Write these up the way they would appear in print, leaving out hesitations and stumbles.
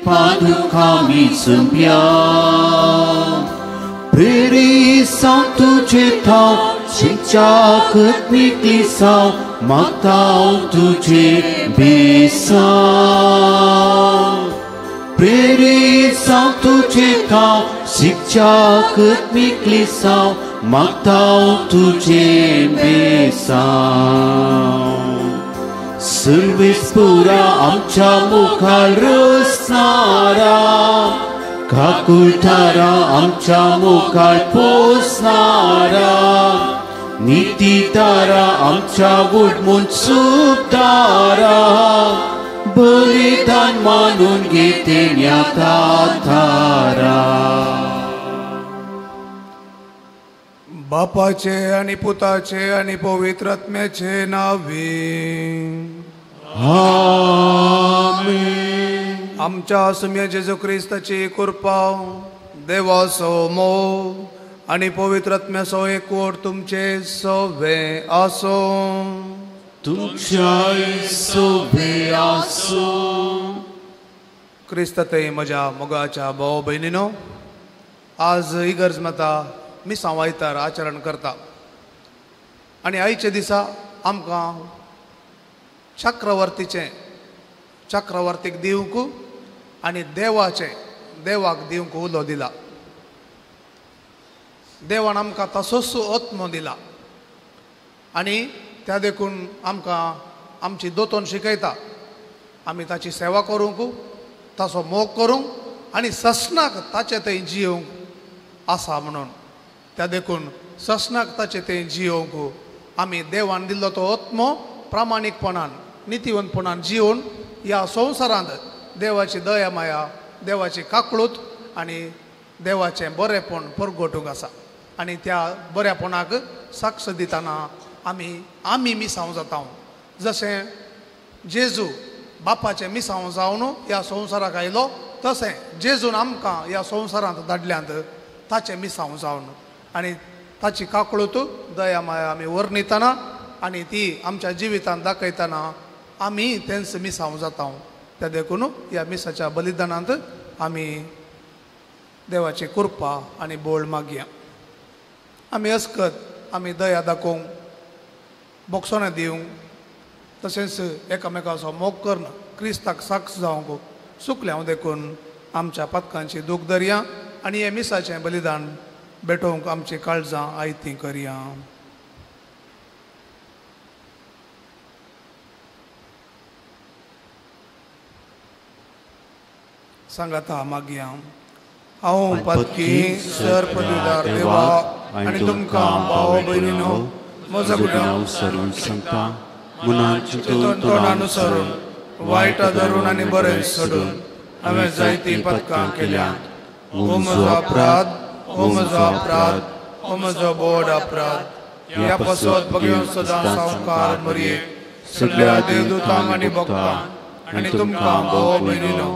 पादुका मी संप्या प्रेरित तुझे ठाव शिक्षा निकलिसाव मागताव तुझे बेसाव प्रेरित तुझे ठाव शिक्षा निकलिसाव मागताव तुझे बेसाव सर्वेस पुरा आमच्या मुखार रसणारा काकुळटारा आमच्या मुखार पोसणारा नितीदारा आमच्या वुडमून सुदारा बलिदान मानून घेतेन्या तारा. बापाचे आणि पुताचे आणि पवित्र आत्म्याचे नावे आमेन. आमच्या सुम्या जेजू क्रिस्ताची कृपा देवाचो मोग आणि पवित्र आत्म्याचो एकवट तुमचे सवे आसो. तुमच्याय सवे आसो. क्रिस्तातय म्हज्या मोगाच्या भाव भयणीनो, आज इगर्ज माता मिसां वायतार आचरण करता आनी आयच्या दिसा आमकां चक्रवर्तीचें चक्रवर्तीक दिवंक आनी देवाचें देवाक दिवंक उलो दिला. देवान आमकां तसोच आत्मो दिला आनी त्या देखून आमकां आमची दोतोन शिकयता आमी ताची सेवा करूंक, ताचो मोग करूंक आनी ससनाक ताचे थंय जियोवंक आसा म्हणून. त्या देखून ससनाक ताचे थंय जियोवंक आमी देवान दिल्लो तो आत्मो प्रामाणीकपणान नितीवंतपणान जिवन ह्या संवसारांत देवाची दया माया, देवाची काकळूत आनी देवाचें बरेंपण परगटूंक आसा आनी त्या बऱ्यापणाक साक्ष दितना आमी आमी मिसांव जाता. जशें जेजू बापाचें मिसांव जावन ह्या संवसाराक आयलो तशें जेजून आमकां ह्या संवसारांत धाडल्यांत ताचें मिसांव जावन आनी ताची काकळूत दया माया आमी वर्णितना आनी ती आमच्या जिवितांत दाखयतना आमी तेंच मिसांव जाता. त्या देखून ह्या मिसाच्या बलिदानांत आमी देवाची कृपा आनी बोळ मागया. आमी अस्कत आमी दया दाखोवंक, बोगसोणां दिवंक, तशेंच एकामेकाचो मोग करून क्रिस्ताक साक्ष जावंक चुकल्या हांव देखून आमच्या पातकांची दूख धरया आनी हे मिसाचें बलिदान भेटोवंक आमची काळजां आयतीं करया. सांगाता मागया. हांव पातकी सर पदवीदार देवा आनी तुमकां भाव भयणीनो म्हजो गुन्यांव सरून सांगता मनान चिंतून तोंडानुसरून वायट धरून आनी बरें सोडून हांवें जायतीं पदकां केल्यांत. हो म्हजो अपराध, हो म्हजो अपराध, हो म्हजो बोड अपराध. ह्या पासत भगवंत सदां सावकार मरये सगळ्या देवदूतांक आनी भक्तांक आनी तुमकां भाव भयणीनो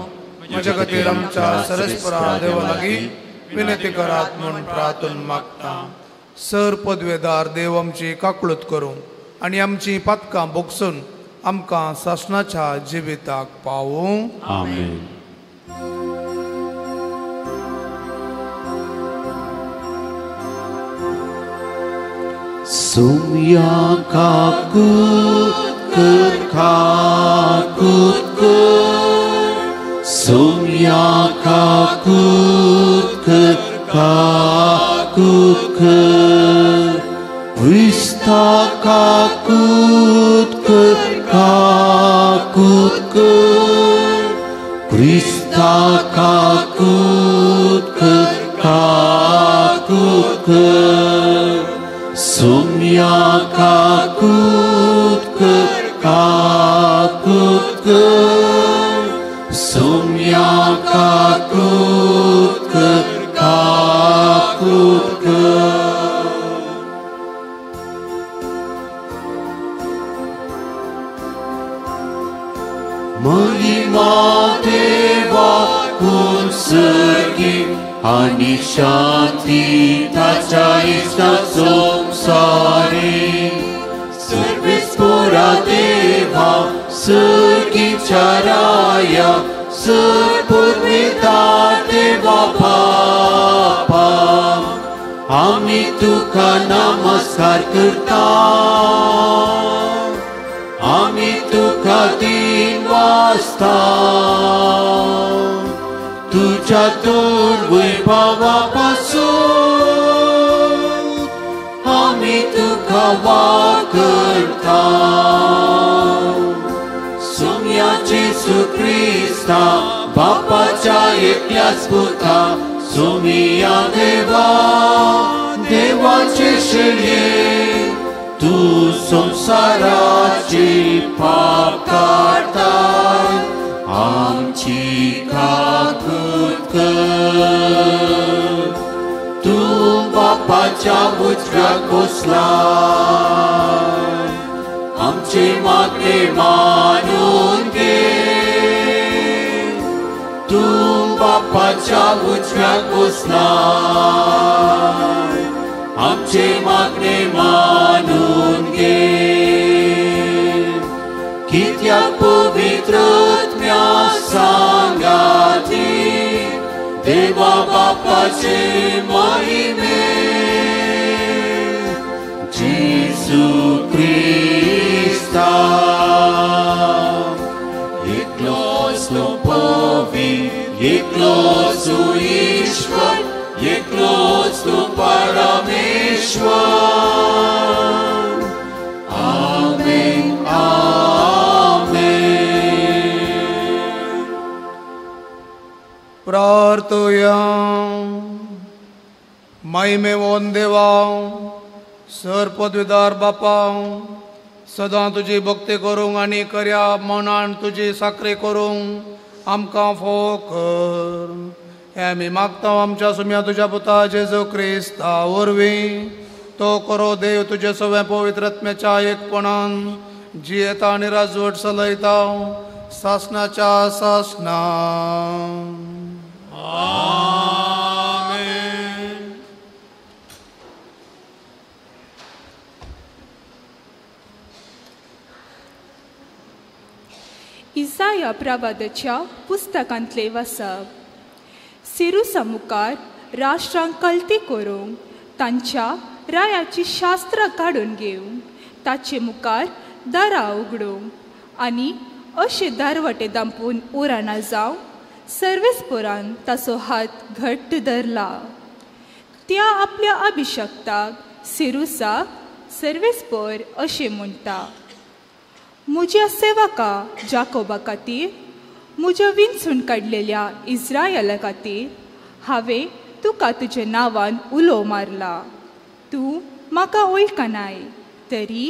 म्हज्या खातीर आमच्या सरस्परा देवा लागीं विनंती करात म्हूण प्रार्थून मागता. सर पदवेदार देव आमची काकळूत करूं आनी आमची पातकां भोगसून आमकां सासणाच्या जिविताक पावूं. आमेन. सुम्या काकूत कर काकूत कर सुम्या काकूत कर काकूत कर क्रिस्ता काकूत कर काकूत कर क्रिस्ता काकूत कर काकूत कर सुम्या काकूत कर काकूत कर सुम्या काकूत कर काकूत कर. महिमा देवा कुंसगी आनी शांती ताच्या इश्टा संवसारी सर्वेस पुरा देवा सर्गीच्या राया सर बापा आमी तुका नमस्कार करता आमी तुका दिन वाजता तुझ्या दुर्वैभवा पासून आमी तुका वाकरता सोम्या जेजू क्रिस्ता बापाच्या एकल्याच पुता सोमिया देवा देवाचे शेळये तूं संवसाराची पाप काडताय आमची काकूत कर तूं बापाच्या उजव्याक बसलाय आमचे मागणे मानून घे तूं बापाच्या उजव्याक बसलाय आमचे मागणे मानून घे कित्याक पवित्र आत्म्या सांगाती देवा बापाचे महिमे जेजू क्रिस्ता एकलोच तूं पवित्र एकलोच तूं ईश्वर एकलोच तूं परमेश्वर आमेन आमेन. प्रार्थया महिमेवोन देवा सर पदवीदार बापा सदां तुजी भक्ती करूंक आनी कर्या मनान तुजी साकरी करूंक आमकां फोव कर. हें आमी मागता आमच्या सुम्या तुज्या पुता जेजू क्रिस्ता वरवीं तो करो देव तुजे सगळ्या पवित्र आत्म्याच्या एकपणान जियेता आनी राजवट चलयता सासनाच्या सासना. आमेन. इसाया प्रवादाच्या पुस्तकांतले वाचप. सिरुसा मुखार राष्ट्रांक कल्ती करूंक तांच्या रायाची शास्त्रां काडून घेवंक ताचे मुखार दारां उगडूंक आनी अशे दारवटे दांपून उराना जावं सर्वेस्पोरान ताचो हात घट्ट धरला. त्या आपल्या अभिशक्ताक सिरुसाक सर्वेस्पोर अशें म्हणटा, म्हज्या सेवका जाकोबा खातीर म्हज्या विंचून काडलेल्या इस्रायला खातीर हांवें तुका तुज्या नांवान उलो मारला. तूं म्हाका वळखनाय तरी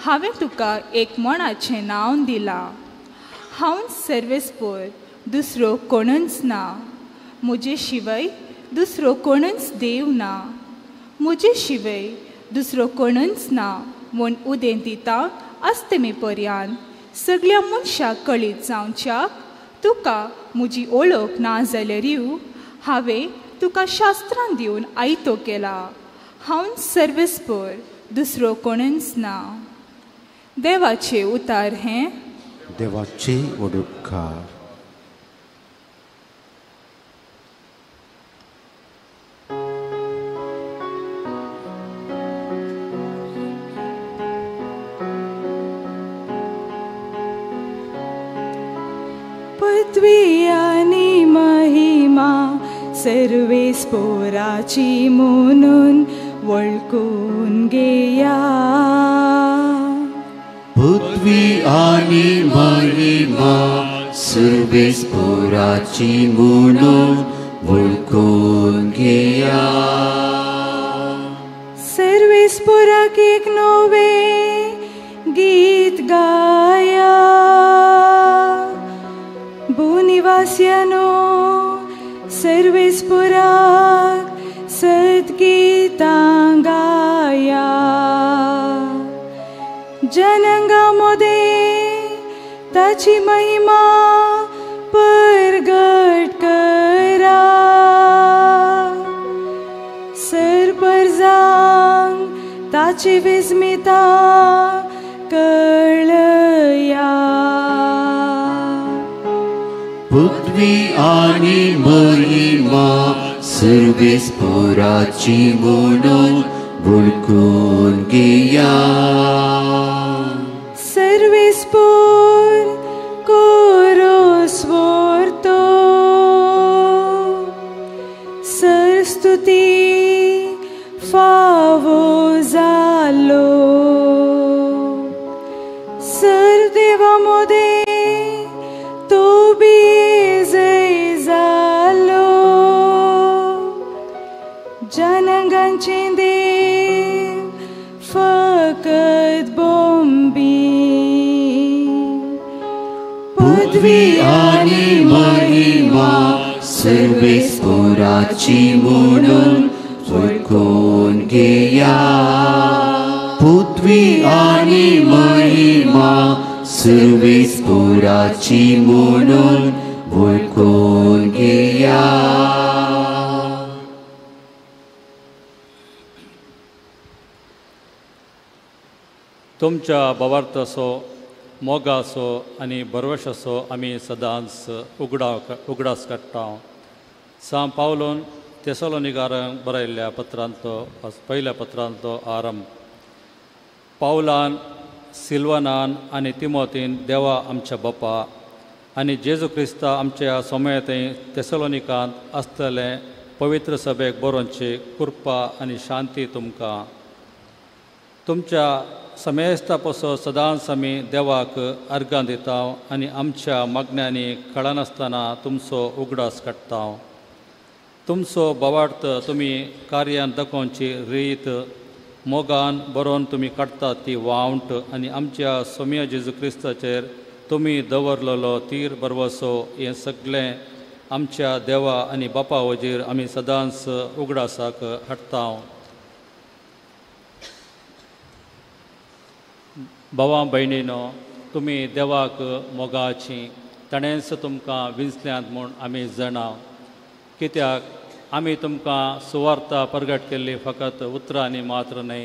हांवें तुका एक मणाचें नांव दिलां. हांव सर्वेस्पोर, दुसरो कोणूच ना. म्हजे शिवाय दुसरो कोणूच देव ना. म्हजे शिवाय दुसरो कोणूच ना म्हूण उदें दिता अस्तमे पर्यान सगळ्या मनशाक कळीत जावच्याक तुका म्हजी ओळख ना जाल्यारूय हांवें तुका शास्त्रां दिवन आयतो केला. हांव सर्वेस्पोर, दुसरो कोणूच ना. देवाचे उतार हें देवाचे वडुपकार. पृथ्वी आनी महिमा सर्वेस्पोराची म्हणून वळखून घेया. पृथ्वी आनी महिमा सर्वेस्पोराची म्हणून वळखून घेया. सर्वेस्पोराक एक नवें गीत गाया. भूनिवास्यानो सर्वेस्पोराक सद्गीतां गाया. जनंगा मोदें ताची महिमा परगट करा. सरपरजांक ताची विस्मिता कळया. पृथ्वी आनी महिमा सर्वेस्पोराची म्हणून वळखून घेया. सर्वेस्पोर कोरो स्वर्तो सरस्तुती फावो जालो. सर देवा मोदे तो बी जय जालो. जनगांचे देव फकत बोंबी. पृथ्वी आनी महिमा सर्वेस्पोराची म्हणून वळखून घेया. पृथ्वी आनी महिमा सर्वेस्पोराची म्हणून वळखून घेया. तुमच्या भावार्थाचो मोगाचो आनी भरवशाचो आमी सदांच उगडास काडटा. सां पावलोन तेसलोनिकारांक बरयल्ल्या पत्रांतलो पयल्या पत्रांतलो आरंभ. पावलान सिल्वानान आनी तिमोतीन देवा आमच्या बापा आनी जेजू क्रिस्ता आमच्या सोमयेंत तेसलोनिकांत आसतलें पवित्र सभेक बरोवची कृपा आनी शांती तुमकां. तुमच्या समेस्ता पसो सदांच आमी देवाक अर्गां दिता आनी आमच्या मागण्यांनी कळनासतना तुमचो उगडास काडटा. तुमचो भावार्थ तुमी कार्यान दाखोवची रीत मोगान बरोवन तुमी काडटात ती वावंट आनी आमच्या सोम्या जेजू क्रिस्ताचेर तुमी दवरलेलो तीर भरवसो हें सगळें आमच्या देवा आनी बापा वजीर आमी सदांच उगडासाक हाडटा. भावा भयणीनो, तुमी देवाक मोगाची ताणेंच तुमकां विंचल्यांत म्हूण आमी जाणा. कित्याक आमी तुमकां सुवार्ता परगट केल्ली फकत उतरांनी मात्र न्हय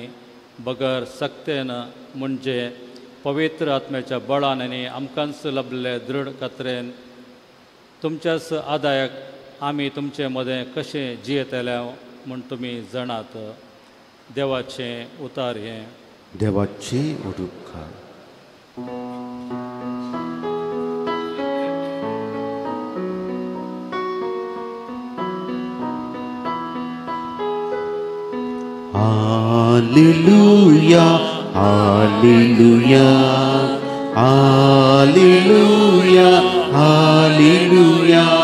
बगर सक्तेन म्हणजे पवित्र आत्म्याच्या बळान आनी आमकांच लभले दृढ कात्रेन तुमच्याच आदायक आमी तुमचे मदें कशें जियेतले म्हूण तुमी जाणात. देवाचें उतार हें. देवाचे उपकार. Hallelujah, hallelujah, hallelujah, hallelujah.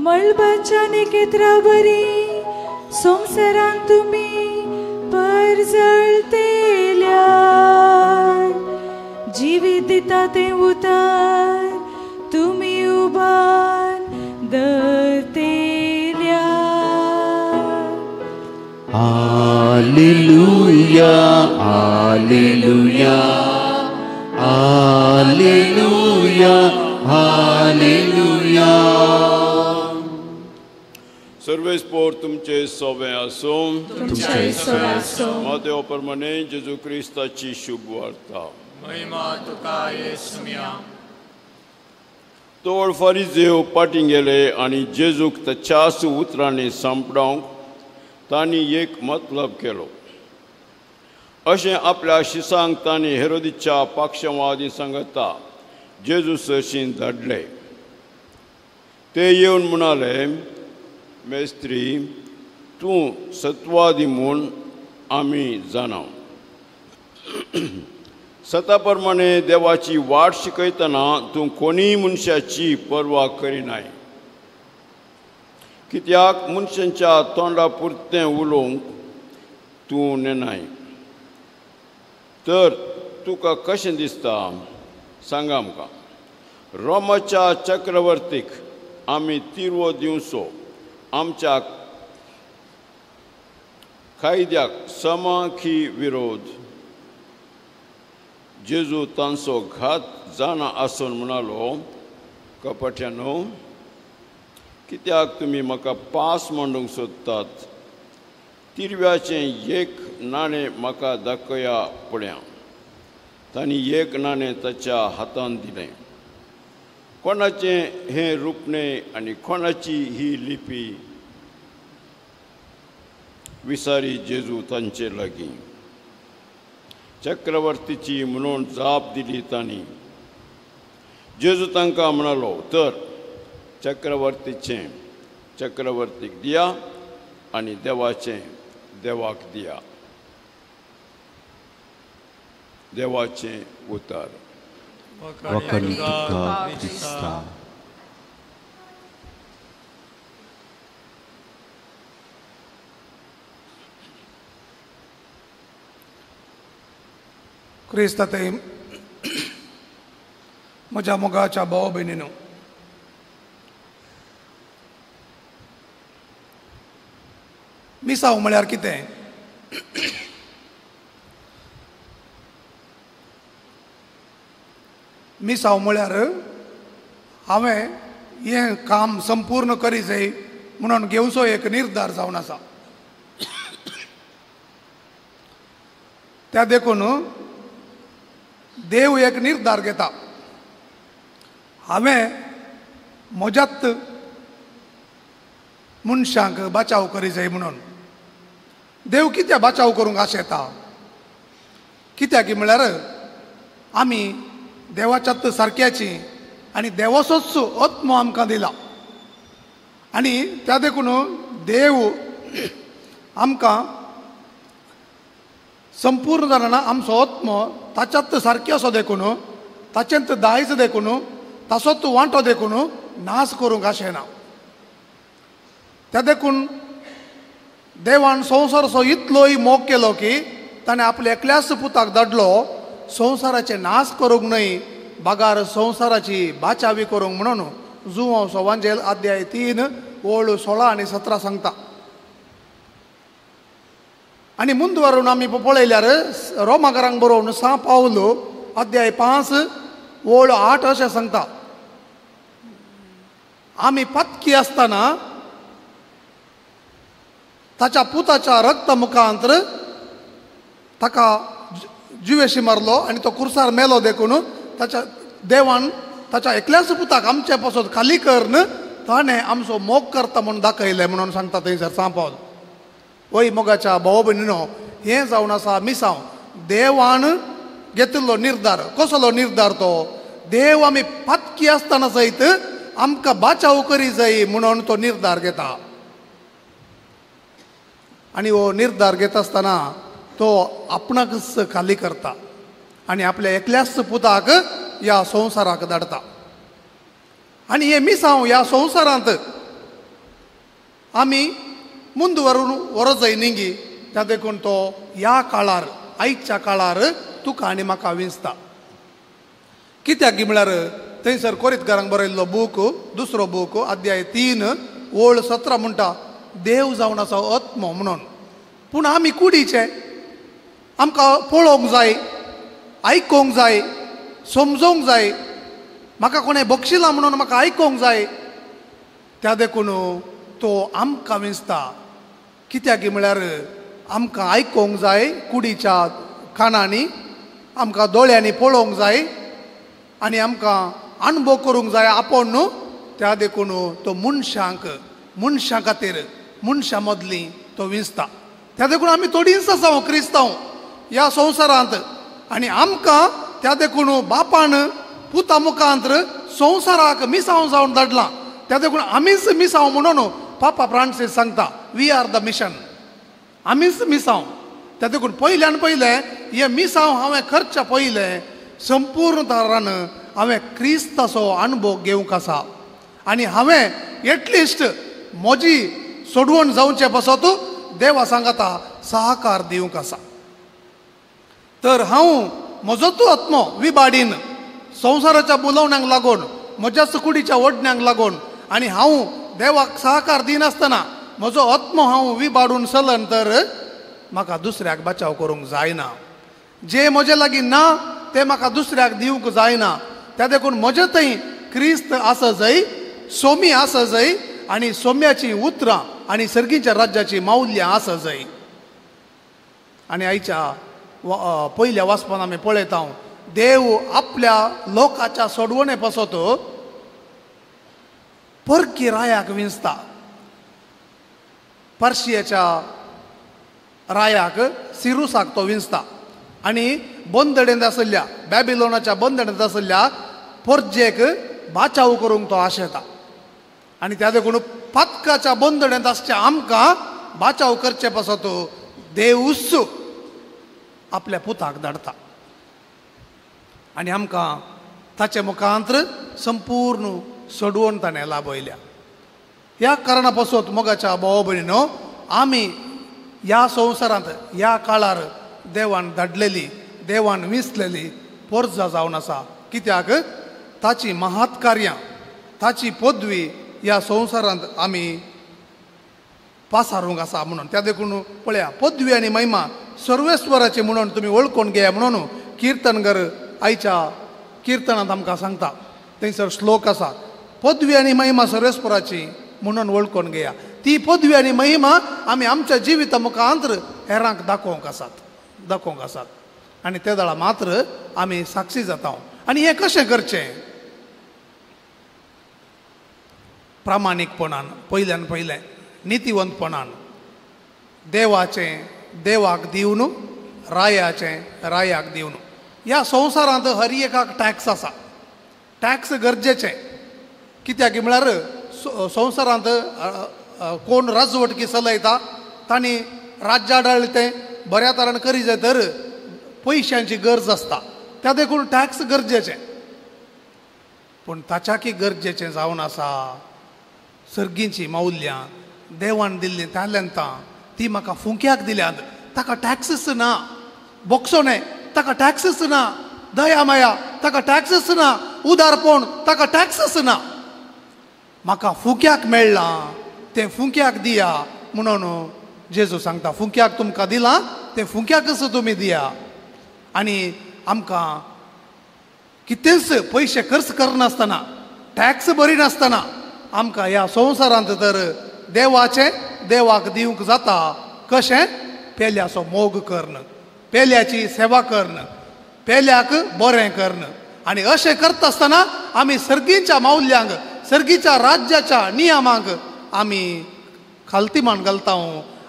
मळबाच्या निकेत्रा बरी संवसारांत तुमी परजळतेल्या. जिवीत दिता तें उतर तुमी उबार दरतेल्या. Hallelujah, hallelujah, hallelujah, hallelujah. सर्वेस्पोर तुमचे सोवे आसूं. मातेव प्रमाणे जेजू क्रिस्ताची शुभ वार्ता. महिमा तुका येसुम्या. तोड फारिजेव पाटीं गेले आनी जेजूक ताच्याच उतरांनी सांपडावंक तांणी एक मतलब केलो. अशें आपल्या शिसांक तांणी हेरोदीच्या पाक्षवादी सांगता जेजू सरशीं धाडले. ते येवन म्हणाले, मेस्त्री, तूं सत्वादी म्हूण आमी जाणा. सता प्रमाणे देवाची वाट शिकयतना तूं कोणीय मनशाची पर्वा करिनाय. कित्याक मनशांच्या तोंडा पुरतें उलोवंक तूं नेनाय. तर तुका कशें दिसता सांग आमकां. रोमाच्या चक्रवर्तीक आमी तिरवो दिवचो आमच्या कायद्याक समाखी विरोध. जेजू तांचो घात जाणा आसून म्हणालो, कपट्यानो, कित्याक तुमी म्हाका पास मांडूंक सोदतात? तिरव्याचें एक नाणें म्हाका दाखया पळया. तांणी एक नाणें ताच्या हातान दिलें. कोणाचें हें रुपणें आनी कोणाची ही लिपी? विसारी जेजू तांचे लागीं. चक्रवर्तीची म्हणून जाप दिली तांणी. जेजू तांकां म्हणालो, तर चक्रवर्तीचें चक्रवर्तीक दिया आनी देवाचें देवाक दिया. देवाचें उतर. वाखाणी तुका क्रिस्ता. क्रिस्ता ते म्हज्या मोगाच्या भाव भयणीनो, मिसांव म्हळ्यार कितें? मिसांव म्हळ्यार हांवें हें काम संपूर्ण करी जाय म्हणून घेवचो एक निर्धार जावन आसा. त्या देखून देव एक निर्धार घेता, हांवें म्हज्यात मनशांक बचाव करी जाय म्हणून. देव कित्याक बचाव करूंक आशेता? कित्याक म्हळ्यार आमी देवाच्यात सारक्याची आनी देवाचोच आत्मो आमकां दिला आनी त्या देखून देव आमकां संपूर्ण जाणा आमचो आत्मो ताच्यात सारके असो देखून, ताचेंत दायज देखून, ताचोच वांटो देखून नाश करूंक आशेना. त्या देखून देवान संवसाराचो इतलोय मोग केलो की ताणें आपल्या एकल्याच पुताक धाडलो, संवसाराचे नाश करूंक न्हय बगार संवसाराची बाचावी करूंक म्हणून. जुवांव सोवांजेल अध्याय 3 ओळ 16 आनी 17 सांगता. आनी मुंदवरून आमी पळयल्यार रोमाकारांक बरोवन 6 पावलो अध्याय 5 ओळ 8 अशें सांगता, आमी पातकी आसतना ताच्या पुताच्या रक्त मुखांतर ताका जिवेशी मारलो आनी तो कुर्सार मेलो देखून ताच्या देवान ताच्या एकल्याच पुताक आमचे पासत खाली करून ताणें आमचो मोग करता म्हणून दाखयलें म्हणून सांगता थंयसर 6 पावल. वय मोगाच्या भाव भयणीनो, हें जावन आसा मिसांव. देवान घेतिल्लो निर्धार. कसलो निर्धार तो? देव आमी पातकी आसतना सयत आमकां बाचाव करी जाय म्हणून तो निर्धार घेता. आनी हो निर्धार घेता आसतना तो आपणाकच खाली करता आनी आपल्या एकल्याच पुताक ह्या संवसाराक धाडटा. आनी हें मिसांव ह्या संवसारांत आमी मुंदवरून व्हरो जाय निंगी, त्या देखून तो ह्या काळार, आयच्या काळार तुका आनी म्हाका विंचता. कित्याक म्हळ्यार थंयसर कोरीतकारांक बरयल्लो बूक, दुसरो बूक अध्याय 3 ओळ 17 म्हणटा, देव जावन आसा आत्मो म्हणून. पूण आमी कुडीचे, आमकां पळोवंक जाय, आयकोंक जाय, समजोंक जाय. म्हाका कोणें बक्षिलां म्हणून म्हाका आयकोंक जाय. त्या देखून तो आमकां विंचता. कित्याक म्हळ्यार आमकां आयकोंक जाय कुडीच्या कानांनी, आमकां दोळ्यांनी पळोवंक जाय आनी आमकां अणभव करूंक जाय आपूण न्हू. त्या देखून तो मनशांक, मनशां खातीर, मनशां मदलीं तो विंचता. त्या देखून आमी थोडींच आसा क्रिस्तांव ह्या संवसारांत आनी आमकां त्या देखून बापान पुता मुखांतर संवसाराक मिसांव जावन धाडलां. त्या देखून आमीच मिसांव म्हणून पापा फ्रांसीस सांगता, we are the mission. आमीच मिसांव. त्या देखून पयल्यान पयलें हें मिसांव हांवें करच्या पयलें संपूर्ण तरान हांवें क्रिस्ताचो अणभव घेवंक आसा आनी हांवें एटलिस्ट म्हजी सोडवण जावचे पासत देवा सांगाता सहकार दिवंक आसा. तर हांव म्हजो तूं आत्मो विबाडीन संवसाराच्या बोलोवण्यांक लागून, म्हज्याच कुडीच्या ओडण्यांक लागून आनी हांव देवाक सहकार दिनासतना म्हजो आत्मो हांव विबाडून चलन तर म्हाका दुसऱ्याक बचाव करूंक जायना. जे म्हजे लागीं ना तें म्हाका दुसऱ्याक दिवंक जायना. त्या देखून म्हजे थंय क्रिस्त आसा जाय, सोमी आसा जाय आनी सोम्याचीं उतरां आनी सर्गीच्या राज्याचीं मावल्यां आसा जाय. आनी आयच्या पयल्या वाचपान आमी पळयता, देव आपल्या लोकाच्या सोडवणे पासत परकी रायाक विंचता. पर्शियाच्या रायाक सिरुसाक तो विंचता आनी बंदडेंत आशिल्ल्या बॅबिलोनाच्या बंदडेंत आशिल्ल्या पोरजेक बाचाव करूंक तो आशेता. आनी त्या देखून पातकाच्या बंदडेंत आसच्या आमकां बाचाव करचे पासत देवूच आपल्या पुताक धाडटा आनी आमकां ताचे मुखांत्र संपूर्ण सोडवण ताणें लाभयल्या. ह्या कारणा पासत मोगाच्या भाव भयणीनो आमी ह्या संवसारांत ह्या काळार देवान धाडलेली देवान विंचलेली पोरजा जावन आसा. कित्याक ताची महात्कार्यां ताची पदवी ह्या संवसारांत आमी पासारूंक आसा म्हणून. त्या देखून पळया पदवी आनी महिमा सर्वेस्वराची म्हणून तुमी वळखून घेया म्हणून किर्तनगर आयच्या किर्तनांत आमकां सांगता. थंयसर श्लोक आसा पदवी आनी महिमा सर्वेस्वराची म्हणून वळखून घेया. ती पदवी आनी महिमा आमी आमच्या जिविता मुखांत्र हेरांक दाखोवंक आसात आनी ते वेळार मात्र आमी साक्षी जाता. आनी हें कशें करचें? प्रामाणीकपणान पयल्यान पयलें नितीवंतपणान देवाचें देवाक दिवन रायाचें रायाक दिवन. ह्या संवसारांत हर एकाक टॅक्स आसा. टॅक्स गरजेचें कित्याक म्हळ्यार संवसारांत कोण राजवटकी चलयता तांणी राज्याडळ तें बऱ्या तरान करी जाय तर पयशांची गरज आसता. त्या देखून टॅक्स गरजेचें. पूण ताच्याकी गरजेचें जावन आसा सर्गींची मौल्यां देवान दिल्लीं तालेंतां ती म्हाका फुंक्याक दिल्यात. ताका टॅक्सीस ना, बोक्सोने ताका टॅक्सीस ना, दया माया ताका टॅक्सीस ना, उदारपण ताका टॅक्सीस ना. म्हाका फुक्याक मेळ्ळां तें फुंक्याक दिया म्हणून जेजू सांगता. फुंक्याक तुमकां दिलां तें फुंक्याकच तुमी दिया. आनी आमकां कितेंच पयशे खर्च करनासतना टॅक्स भरिनासतना आमकां ह्या संवसारांत तर देवाचें देवाक दिवंक जाता. कशें? पेल्याचो मोग कर्ण, पेल्याची सेवा कर्ण, पेल्याक बरें कर्ण. आनी अशें करता आसतना आमी सर्गीच्या मौल्यांक सर्गीच्या राज्याच्या नियमांक आमी खालतीमान घालता.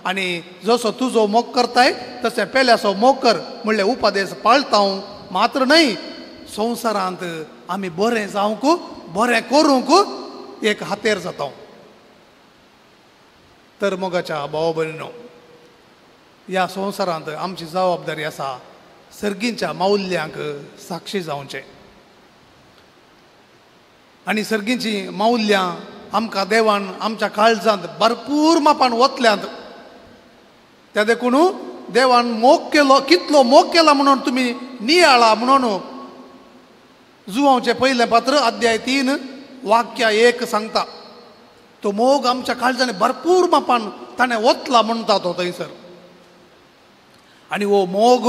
आनी जसो तुजो मोग करताय तशें पेल्याचो मोग कर म्हणले उपदेश पाळता. मात्र न्हय संवसारांत आमी बरें जावंक बरें करूंक एक हातेर जाता. तर मोगाच्या भाव भयणीनो ह्या संवसारांत आमची जबाबदारी आसा सर्गींच्या मौल्यांक साक्षी जावचें. आनी सर्गींची मौल्यां आमकां देवान आमच्या काळजांत भरपूर मापान वतल्यांत. त्या देखून देवान मोग केलो कितलो मोग केला म्हणून तुमी नियाळा म्हणून जुवांचें पयलें पात्र अध्याय 3 वाक्य 1 सांगता. तो मोग आमच्या काळजांनी भरपूर मापान ताणें वतला म्हणटा तो थंयसर. आनी हो मोग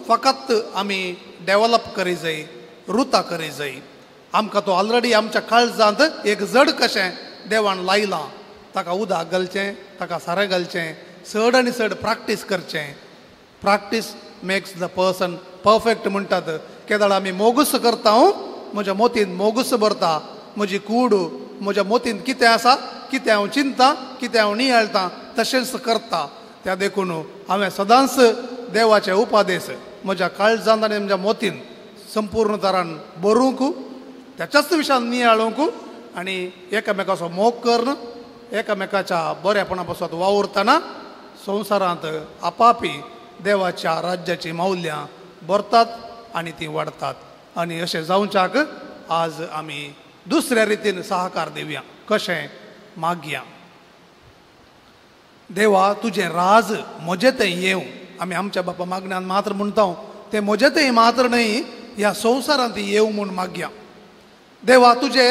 फकत आमी डेवलप करी जाय, रुता करी जाय. आमकां तो ऑलरेडी आमच्या काळजांत एक जड कशें देवान लायलां. ताका उदक घालचें, ताका सारें घालचें, चड आनी चड प्रॅक्टीस करचें. Practice makes the person perfect म्हणटात. केदळ आमी मोगूस करता, म्हज्या मोतीन मोगूस भरता, म्हजी कूड म्हज्या मोतीन कितें आसा कितें हांव चिंता कितें हांव नियाळटा तशेंच करता. त्या देखून हांवें सदांच देवाचे उपदेश म्हज्या काळजांत आनी म्हज्या मोतीन संपूर्ण तरान बरोवंक, त्याच्याच विशयान नियाळूंक आनी एकामेकाचो मोग करून एकामेकाच्या बऱ्यापणा पासत वावुरतना संवसारांत आपापी देवाच्या राज्याची मौल्यां भरतात आनी तीं वाडतात. आनी अशें जावच्याक आज आमी दुसऱ्या रितीन सहकार दिवया. कशें? मागया, देवा तुजें राज म्हजें तें येवं. आमी आमच्या बापा मागण्यान मात्र म्हणटा तें म्हजें तें मात्र न्हय, ह्या संवसारांत येवं म्हूण मागया. देवा तुजे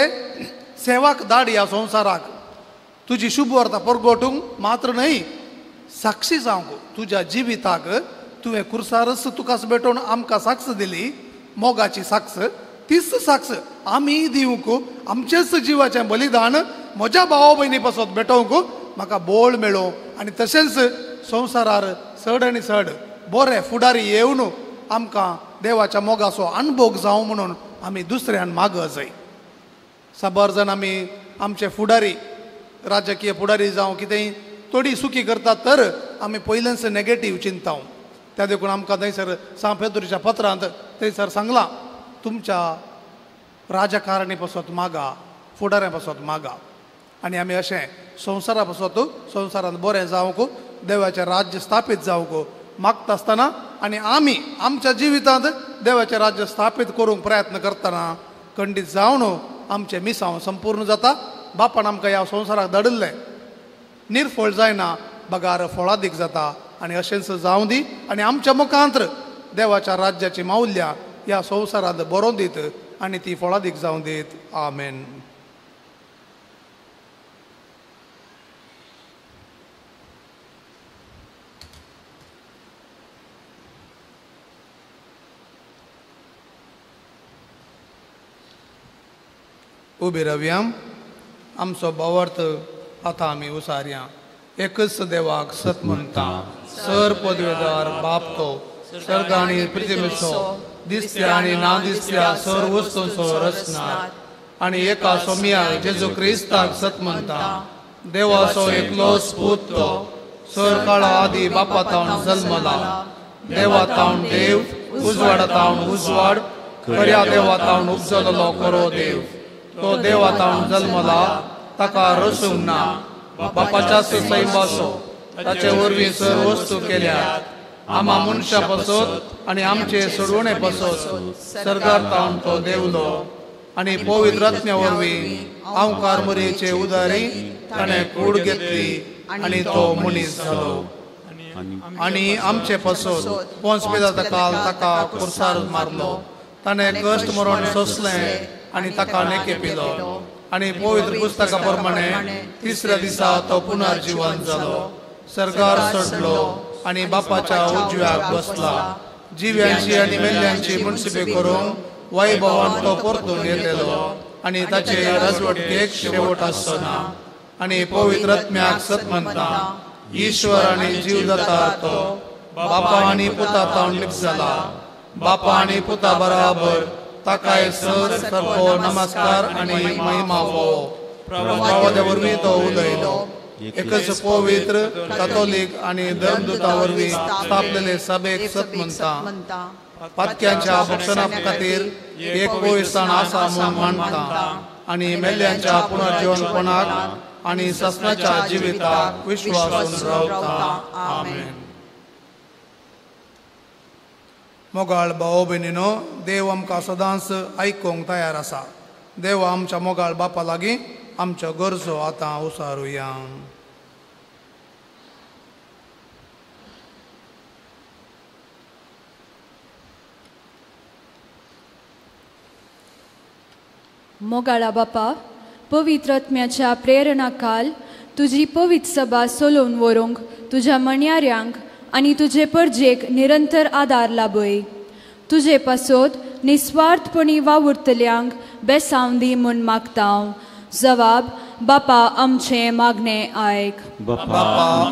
सेवाक धाड ह्या संवसाराक, तुजी शुभवार्ता परगटूंक मात्र न्हय, साक्षी जावंक. तुज्या जिविताक तुवें कुर्सारच तुकाच भेटोवन आमकां साक्ष दिली, मोगाची साक्ष, तीच साक्ष आमी दिवंक, आमचेच जिवाचें बलिदान म्हज्या भावा भयणी पासत भेटोवंक म्हाका बोळ मेळो. आनी तशेंच संवसारार चड आनी चड बरे फुडारी येवन आमकां देवाच्या मोगाचो अणभोग जावं म्हणून आमी दुसऱ्यान माग जाय. साबार जाण आमी आमचे फुडारी, राजकीय फुडारी जावं कितेंय थोडी सुकी करतात तर आमी पयलेंच नेगेटीव चिंताव. त्या देखून आमकां थंयसर सांत पेद्रूच्या पत्रांत थंयसर सांगलां, तुमच्या राजकारणी पासत मागा, फुडाऱ्यां पासत मागा. आनी आमी अशें संवसारा पासत संवसारांत बरें जावंक, देवाचें राज्य स्थापीत जावंक मागता आसतना आनी आमी आमच्या जिवितांत देवाचें राज्य स्थापीत करूंक प्रयत्न करतना खंडीत जावन आमचें मिसांव संपूर्ण जाता. बापान आमकां ह्या संवसाराक धाडिल्लें निर्फळ जायना, बगार फळादीक जाता. आनी अशेंच जावं दी आनी आमच्या मुखांत्र देवाच्या राज्याची मावल्या ह्या संवसारांत बरोवन दीत आनी ती फळादीक जावं दीत. आमेन. उबी रावया, आमचो भावार्थ आतां आमी उसारया. एकच देवाक सत म्हणटा, सर पदवेदार बाप तो सर्ग आनी पृथ्वीचो दिसत्या आनी ना दिसत्या सर वस्तूंचो रचणार, आनी एका सोम्या जेजू क्रिस्ताक सत म्हणटा, देवाचो एकलोच पूत तो सर काळा आदी बापा तावन जल्मला, देवा तावन देव, उजवाडा तावन उजवाड, खऱ्या देवा तावन उपजलेलो खरो देव, तो देवा तावन जल्मला, ताका रसूंक ना, बापाच्या सैमाचो, ताचे वरवीं सर वस्तू केल्यात, आमा मनशा पासत आनी आमचे सोडवणे पासत सर्गार तावन तो देवलो, आनी पवित्र आत्म्या वरवीं आंवकार मरयेचे उदारी ताणें कूड घेतली आनी तो मनीस जालो, आनी आमचे पासत पोंच पिलाता काल ताका कुर्सार मारलो, ताणें कश्ट मरण सोंसलें आनी ताका नेके पिलो, आनी पवित्र पुस्तका प्रमाणे तिसऱ्या दिसा तो पुनर्जिवन जालो, सर्गार चडलो आनी बापाच्या उजव्याक बसला, जिव्यांची आनी मेल्ल्यांची मुनसिपी करूंक वैभवान तो परतून येतलो आनी ताचे राजवटकेक शेवट आसचो ना. आनी पवित्र आत्म्याक सत म्हणटा, ईश्वर आनी जीवदाता तो बापा आनी पुता तावन लिप जाला, बापा आनी पुता बराबर ताकाय सर सारको नमस्कार आनी महिमा वो. प्रवाद्या वरवीं तो उलयलो, एकच पवित्र कातोलीक आनी धर्मदूता वरवीं स्थापलेले सभेक सत म्हणटा, पातक्यांच्या भक्षणा खातीर एक पवित्रस्थान आसा म्हूण मानता, आनी मेल्ल्यांच्या पुनर्जीवनपणाक आनी सासणाच्या जिविताक विश्वासून रावता. आमेन. मोगाळ भाव भयणीनो, देव आमकां सदांच आयकूंक तयार आसा. देव आमच्या मोगाळ बापा लागीं आमच्यो गरजो आतां उसारुया. मोगाळा बापा, पवित्र आत्म्याच्या प्रेरणा काल तुजी पवित्र सभा सोलोवन व्हरूंक तुज्या मणयाऱ्यांक आनी तुजे परजेक निरंतर आदार लाभय. तुजे पासत निस्वार्थपणी वावुरतल्यांक बेसांव दी म्हूण मागता. जवाब बापा आमचें मागणें आयक. बापा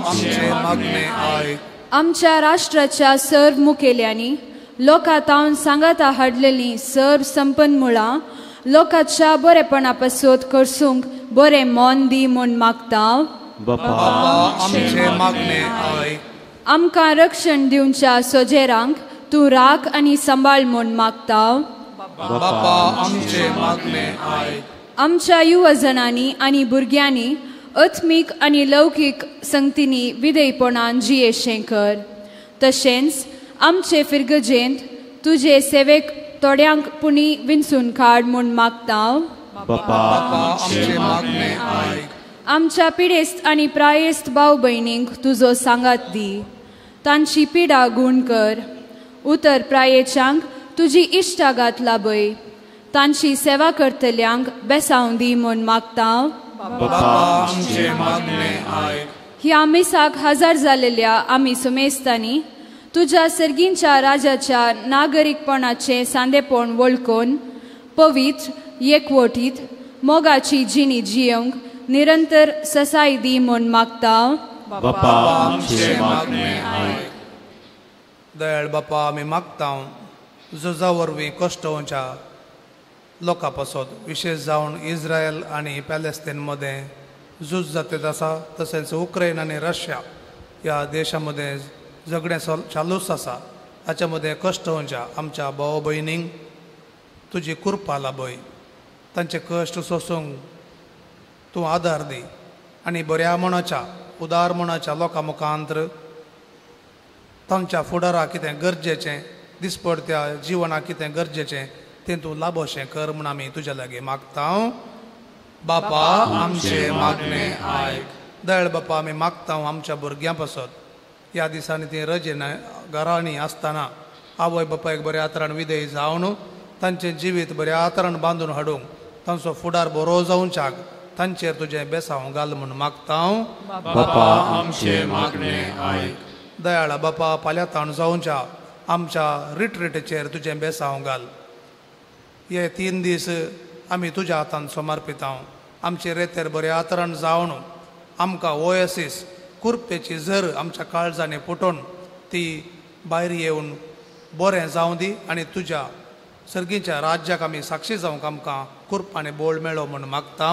आमचें मागणें आयक. आमच्या राष्ट्राच्या सर्व मुखेल्यांनी लोकां तावन सांगाता हाडलेलीं सर्व संपन्न मुळां लोकांच्या बरेपणा पासत खर्चूंक बरें मन दी म्हूण मागता. बापा आमचें मागणें आयक. आमकां रक्षण दिवच्या सोजेरांक तूं राख आनी सांबाळ म्हूण मागता. बापा आमचें मागणें आयक. आमच्या युवजणांनी आनी भुरग्यांनी आत्मीक आनी लौकीक संगतींनी विधेयपणान जियेशें कर. तशेंच आमचे फिरगजेंत तुजे सेवेक थोड्यांक पुणी विंचून काड म्हूण मागता. बापा आमचें मागणें आयक. आमच्या पिडेस्त आनी प्रायेस्त भाव भयणींक तुजो सांगात दी, तांची पिडा गूण कर. उतर प्रायेच्यांक तुजी इश्टागात लाभय, तांची सेवा करतल्यांक बेसांव दी म्हूण मागता. ह्या मिसाक हजर जालेल्या आमी सुमेस्तांनी तुज्या सर्गींच्या राजाच्या नागरीकपणाचें सांदेपण वळखून पवित्र एकवटीत मोगाची जिणी जियेवंक निरंतर ससाय दी म्हूण मागता. दयाळ बापा, आमी मागता झुजा वरवीं कश्टोवच्या लोकां पासत, विशेष जावन इस्रायल आनी पॅलेस्तीन मदें झूज जातेत आसा, तशेंच उक्रेन आनी रशिया ह्या देशा मदें झगडें चालूच आसा. ताच्या मदें कश्ट जावच्या आमच्या भाव भयणींक तुजी कृपा लाभय, तांचे कश्ट सोसूंक तूं आदार दी आनी बऱ्या मनाच्या उदार मनाच्या लोकां मुखांतर तांच्या फुडाराक कितें गरजेचें दिसपडत्या जिवनाक कितें गरजेचें तें तूं लाभोशें कर म्हूण आमी तुज्या लागीं मागता. बापा आमचें मागणें आयक. दयाळ बापा, आमी मागता आमच्या भुरग्यां पासत. ह्या दिसांनी तीं रजेन घरांनी आसतना आवय बापायक बऱ्या आतरान विधेय जावन तांचें जिवीत बऱ्या आतरान बांदून हाडूंक तांचो फुडार बरो जावच्याक तांचेर तुजें बेसांव घाल म्हूण मागता. बापा आमचें मागणें आयक. दयाळा बापा, फाल्यां ताण जावच्या आमच्या रिट्रीटचेर तुजें बेसांव घाल. हे 3 दीस आमी तुज्या हातान समर्पिता. आमचे रेतेर बऱ्या आतरान जावन आमकां ओएसीस कुर्पेची झर आमच्या काळजांनी फुटोवन ती भायर येवन बरें जावं दी आनी तुज्या सर्गीच्या राज्याक आमी साक्षी जावंक आमकां कुर्प आनी बोळ मेळो म्हूण मागता.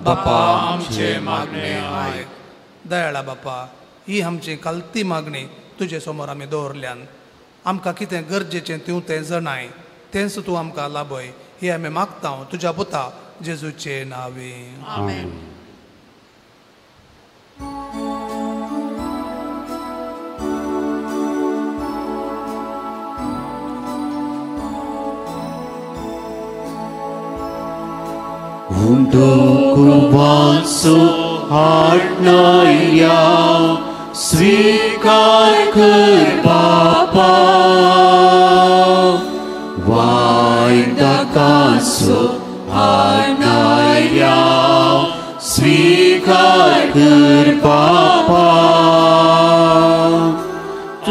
बापा आमचें मागणें आयक. दयाळा बापा, ही आमची खालती मागणी तुजे समोर आमी दवरल्यान आमकां कितें गरजेचें तूं तें जणाय, तेंच तूं आमकां लाभय ही आमी मागता तुज्या पुता जेजूचे नांवे. आमेन. उंडो कुर्बांचो हाडणाया स्वीकार कर बापा, वायदाकाचो हाडणाया स्वीकार कर बापा,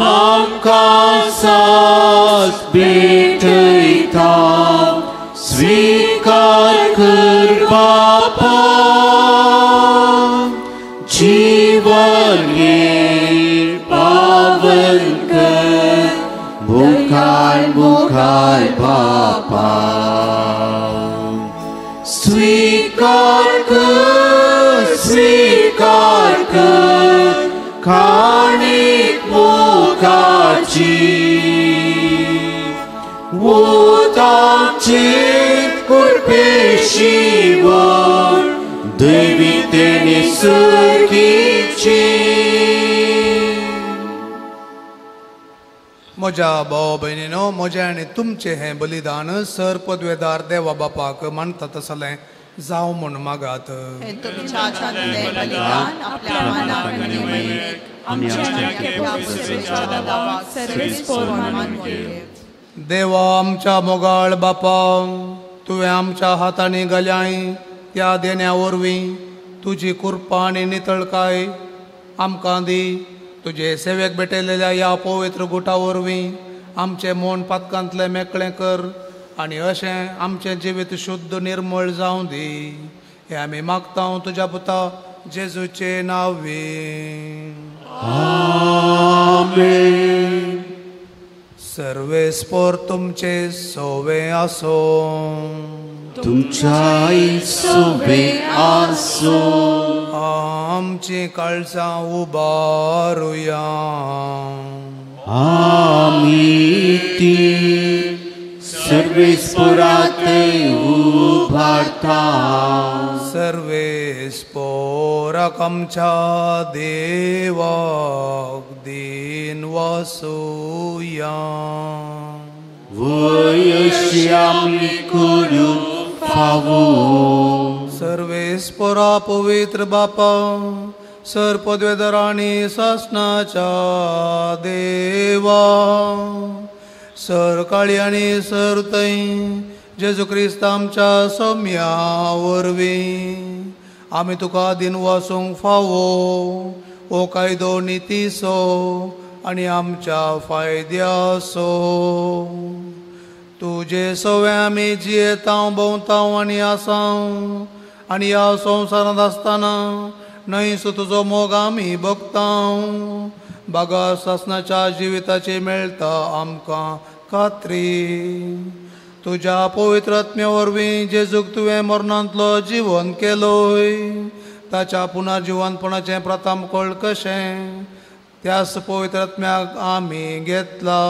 आमकां सास भेटयता स्वीकार कर बापा, जीवन हें पावन कर मुखार मुखार बापा, स्वीकार कर काणीक मुखाची उताचे कुर्पेशिवर दैवितेने सुखीची. म्हज्या भाव भयणीनो, म्हजें आनी तुमचें हें बलिदान सर पदवेदार देवा बापाक मानता तसलें जावं म्हूण मागात. देवा आमच्या मोगाळ बापा, तुवें आमच्या हातांनी घाल्याय त्या देण्या वरवीं तुजी कृपा आनी नितळकाय आमकां दी. तुजे सेवेक भेटयलेल्या ह्या पवित्र गुटा वरवीं आमचें मन पातकांतलें मेकळें कर आनी अशें आमचें जिवीत शुद्ध निर्मळ जावं दी. हें आमी मागता तुज्या पुता जेजूचे नांवे. आमेन. सर्वेस्पोर तुमचे सोवे आसो, तुमच्याय सोवे आसो. आमची काळजां उबारुया, आमी ती सर्वेस्पोरात उबारता. सर्वेस्पोराक आमच्या देवाक दीन वासुया, वयशी आमी करूंक फावो. सर्वेस्पोरा पवित्र बापा, सर पदवेदार आनी सासणाच्या देवा, सर काळी आनी सर थंय जेजू क्रिस्त आमच्या सोम्या वरवीं आमी तुका दिन वासूंक फावो हो कायदो नितीचो आनी आमच्या फायद्याचो. तुजे सवे आमी जियेतांव भोंवतांव आनी आसांव आनी ह्या संवसारांत आसतना न्हयसो तुजो मोग आमी भोगतांव. बागा सासणाच्या जिविताची मेळटा आमकां खात्री. तुज्या पवित्र आत्म्या वरवीं जेजूक तुवें मरणांतलो जिवन केलोय, ताच्या पुनर्जिवनपणाचें प्रथम कळ कशें त्याच पवित्र आत्म्याक आमी घेतला.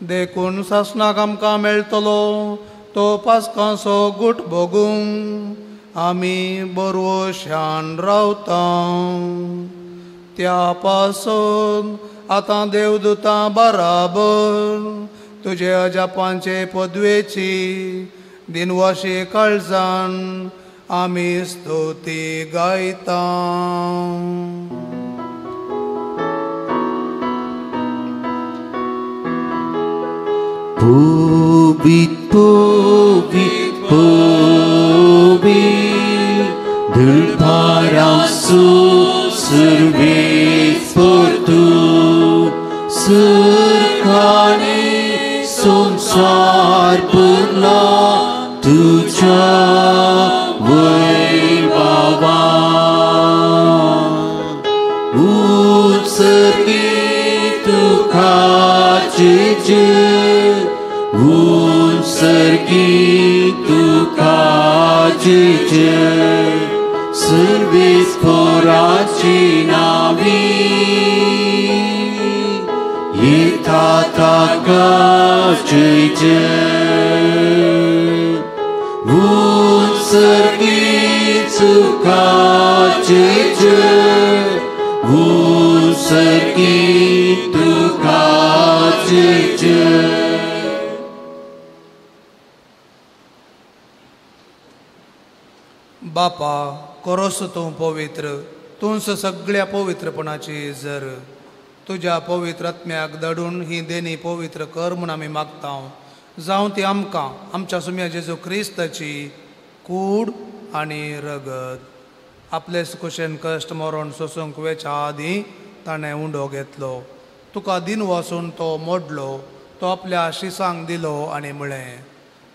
देखून सासणाक आमकां मेळटलो तो पास्कांचो गूट भोगूंक आमी बरवशान रावता. त्या पासून आतां देवदूतां बराबर तुजे अजापांचे पदवेची दिनवाशी काळजान आमी स्तुती गायता. Pubit, pubit, pubit, Dulparasu survis portu, Surkani संसार पुरला तुझ्या वैभवा. उत्सर्गी तुका जेजू, उत्सर्गी तुका जेजू, सर्वेस पोराची नावी येता ताका जेजू. उत्सर्गी तुका जेजू, उत्सर्गी तुका जेजू. बापा करोस तूं पवित्र, तूंच सगळ्या पवित्रपणाची जर तुज्या पवित्र आत्म्याक धाडून ही देणी पवित्र कर म्हूण आमी मागता. जावं ती आमकां आमच्या सुम्या जेजू क्रिस्ताची कूड आनी रगत. आपले कुशेन कश्ट मरण सोसूंक वेच्या आदीं ताणें उंडो घेतलो, तुका दिन वासून तो मोडलो, तो आपल्या शिसांक दिलो आनी म्हळें,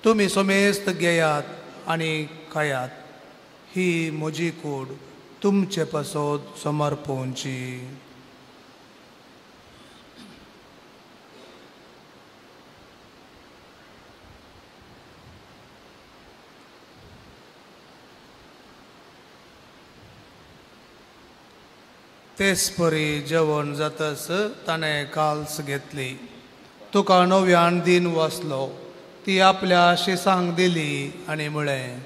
तुमी समेस्त घेयात आनी खायात, ही म्हजी कूड तुमचे पासत समर्पोवची. तेच परी जेवण जातच ताणें काल्स घेतली, तुका नव्यान दिन वाचलो, ती आपल्या शिसांक दिली आनी म्हळें,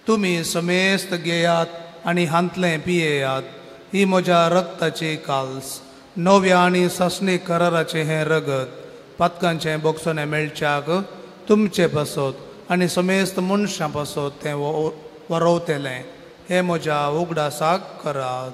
तुमी समेस्त घेयात आनी हांतलें पियेयात, ही म्हज्या रक्ताची काल्स, नव्या आनी सासणी कराराचें हें रगत पातकांचें बोगसणें मेळच्याक तुमचे पासत आनी समेस्त मनशां पासत तें वरोवतलें. हें म्हज्या उगडासाक करात.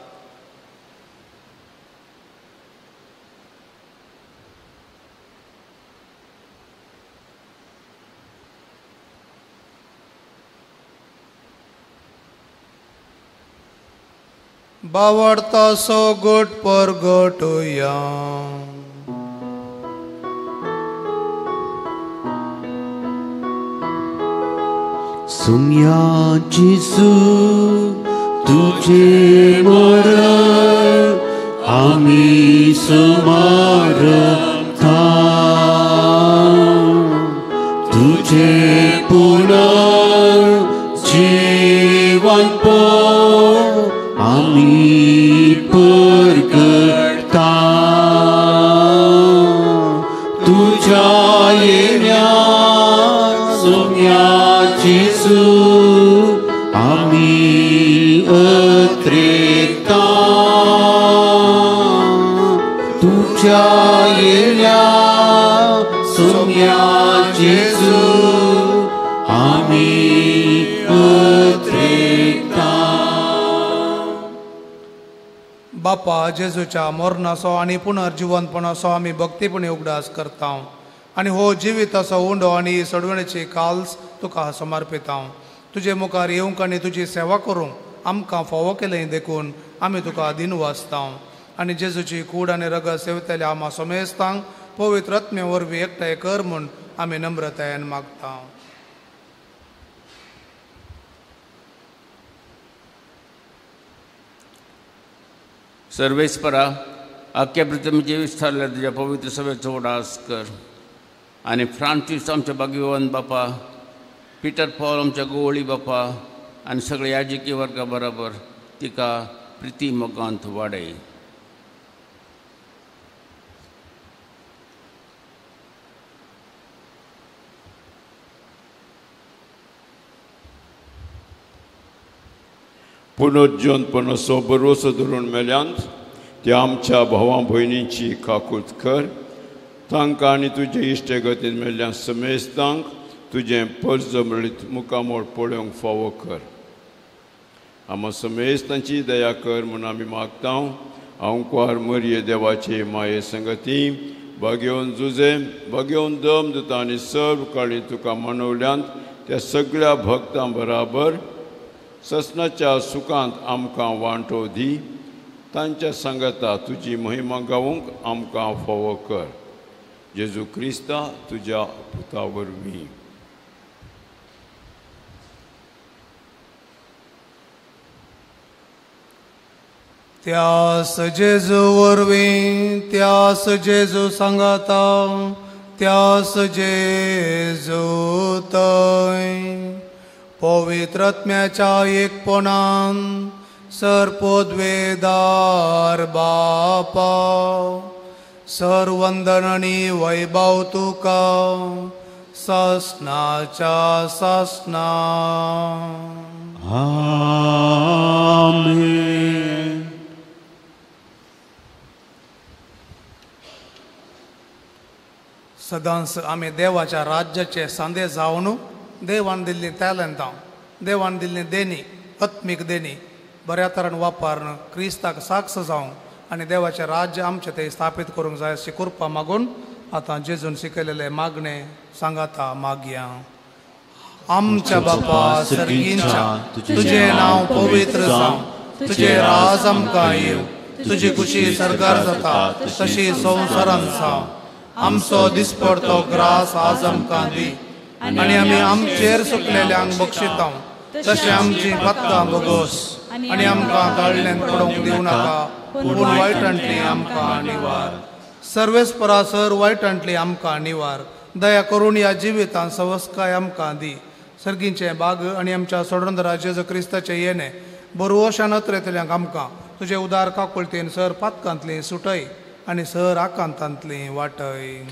बावडतासो गोट परगटुया. सुम्या जेजू तुझे मरण आमी सुमारता, तुझे पुनर्जीवन आमी परगटता. तुझ्या येण्या सुम्या जेजू आमी अत्रेता, तुझ्या येण्या सुम्या जेजू आमी अत्रेता. बापा जेजूच्या मरणाचो आनी पुनर्जिवनपणाचो आमी भक्तीपणी उगडास करता आनी हो जिविताचो उंडो आनी सोडवणेची काल्स तुका समर्पिता. तुजे मुखार येवंक आनी तुजी सेवा करूंक आमकां फावो केलें देखून आमी तुका दिनवासता. आनी जेजूची कूड आनी रगत सेवतल्या आमा समेस्तांक पवित्र आत्मे वरवीं एकठांय कर म्हूण आमी नम्रतायेन मागता. सर्वेस्परा आख्या पृथ्वीचे विस्तारल्या तुज्या पवित्र सभेचो उडास कर आनी फ्रांसीस आमच्या भाग्यवान बापा, पिटर पॉल आमच्या गोवळी बापा आनी सगळे याजकी वर्गा बराबर तिका प्रिती मोगांत वाडय. पुनर्जीवनपणाचो भरवसो धरून मेल्यांत त्या आमच्या भावां भयणींची काकूत कर. तांकां आनी तुजे इश्टगतीन मेल्ल्या समेस्तांक तुजें परजमळीत मुखामोळ पळोवंक फावो कर. आमा समेस्तांची दया कर म्हूण आमी मागता. आंकवार मरिये देवाचे माये संगती भागेवन जुजे भागेवन दम दिता आनी सर्व काळी तुका मनवल्यांत त्या सगळ्या भक्तां बराबर ससनाच्या सुखांत आमकां वांटो दी. तांच्या सांगाता तुजी महिमा गावंक आमकां फावो कर. जेजू क्रिस्ता तुज्या पुता वरवीं. त्यास जेजू वरवीं, त्यास जेजू सांगाता, त्यास जेजू थंय पवित्र आत्म्याच्या एकपणान सर्पोद्वेदार बापा सर वंदन आनी वैभव तुका सासनाच्या सासना. आमेन. सदांच आमी देवाच्या राज्याचे सांदे जावन देवान दिल्ली टॅलंटां, देवान दिल्ली देणी, आत्मीक देणी बऱ्या तरान वापरून क्रिस्ताक साक्ष जावंक आनी देवाचें राज्य आमचें थंय स्थापीत करूंक जाय अशी कृपा मागून आतां जेजून शिकयलेलें मागणें सांगाता मागया. आमच्या बापा सर्गींच्या, तुजें नांव पवित्र जावं, तुजें राज आमकां येवं, तुजी खुशी सरकार जाता तशी संवसारांत जावं. आमचो दिसपडतो ग्रास आज आमकां दी आनी आमी आमचेर सुकलेल्यांक बक्षिता तशें आमची पातकां भोगोस आनी आमकां ताळ्ळ्यान पडोवंक दिवं नाका, पूण वायटांतली आमकां निवार. सर्वेस्परा सर वायटांतली आमकां निवार. दया करून ह्या जिवितांत सवस्काय आमकां दी. सर्गींचें बाग आनी आमच्या सोडंदरा जेजू क्रिस्ताचें येणें बरवशान अत्रेतल्यांक आमकां तुजे उदार काकुळतेन सर पातकांतली सुटय आनी सर आकांतांतली वाटय.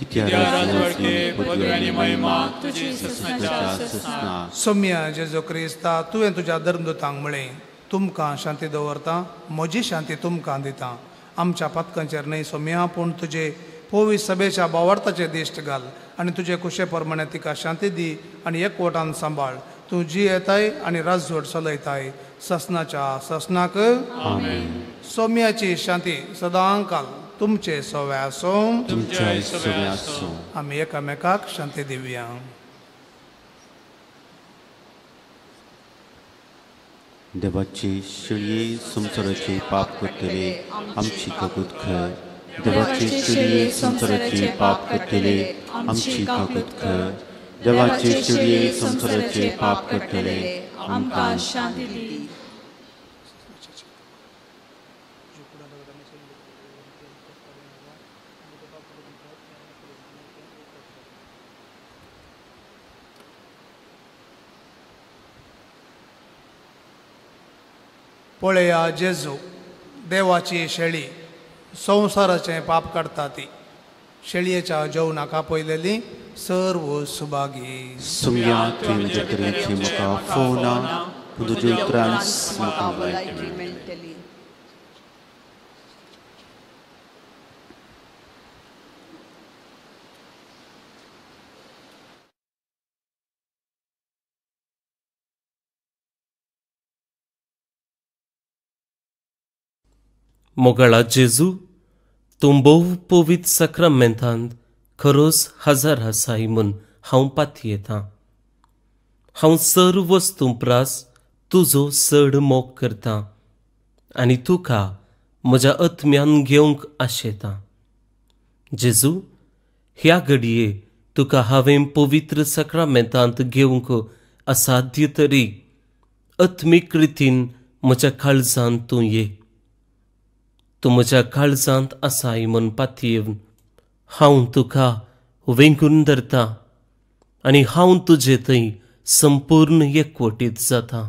सोम्या जेजू क्रिस्ता, तुवें तुज्या धर्मदूतांक म्हळें, तुमकां शांती दवरता, म्हजी शांती तुमकां दिता. आमच्या पातकांचेर न्हय सोम्या, पूण तुजे पोवी सभेच्या बावार्थाचे दिश्ट घाल आनी तुजे कुशे प्रमाणे तिका शांती दी आनी एकवटान सांबाळ. तूं जी येताय आनी राजजोड चलयताय ससनाच्या ससनाक. सोम्याची शांती सदांकाल तुमचे सवे आसूं. आमी एकामेकाक शांती दिवया. देवाची शेळये संवसाराचे पाप करतले आमची काकूत कर. देवाची शेळये संवसाराचे पाप करतले आमची काकूत कर. देवाचे शेळये संवसाराचे पाप करतले आमकां शांती दी. पळया जेजू देवाची शेळी संवसाराचें पाप काडटा ती. शेळयेच्या जेवणाक आपयलेली सर्व सुभागी. सुम्या तुवें म्हज्या तरेची म्हाका फोवना, पूण तुज्या उतरान म्हाका भलायकी मेळटली. मोगाळा जेजू, तूं भोव पवित्र साक्रामेंतांत खरोच हजार आसाय म्हूण हांव पातयेतां. हांव सर्व वस्तूं प्रास तुजो चड मोग करतां आनी तुका म्हज्या आत्म्यान घेवंक आशेतां. जेजू, ह्या घडये तुका हांवें पवित्र साक्रामेंतांत घेवंक असाध्य तरी आत्मीक रितीन म्हज्या काळजांत तूं ये. तूं म्हज्या काळजांत आसाय म्हूण पातयेवन हांव तुका वेंगून धरता आनी हांव तुजे थंय संपूर्ण एकवटीत जाता.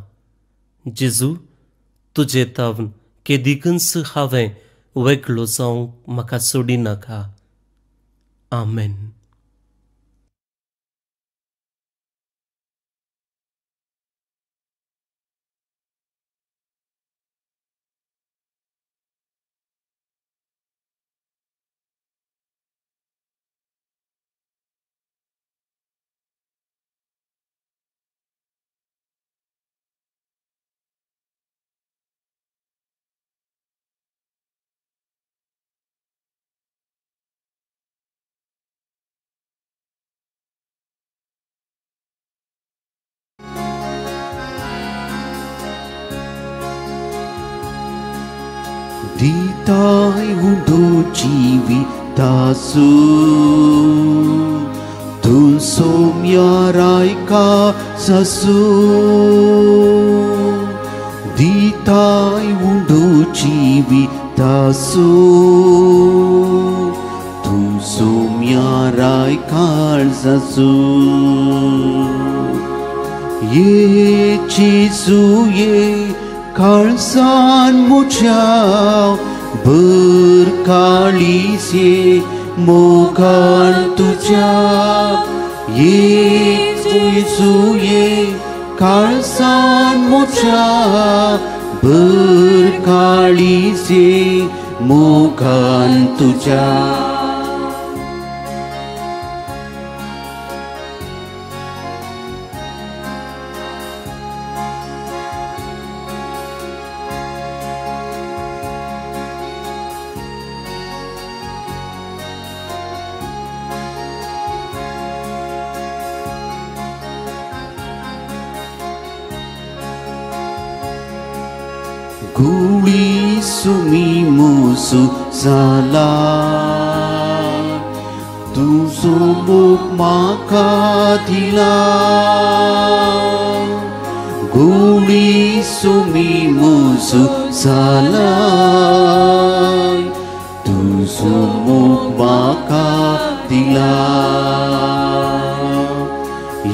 जेजू, तुजे तावन केदिकूच हांवें वेगळो जावंक म्हाका सोडिनाका. आमेन. दिताय उंडो जिवितासु तूं सोम्या रायका सासू दिताय उंडो जिवितासु तूं सोम्या रायका सासू ये जेजू ये काळसान म्हज्या भर काळीसे मोगान तुज्या ये जेजू ये काळसान म्हज्या भर काळीसे मोगान तुज्या. गुळी सुमी मोसू जाला तुजो मोग म्हाका दिला गुळी सुमी मोसू जाला तुजो मोग म्हाका दिला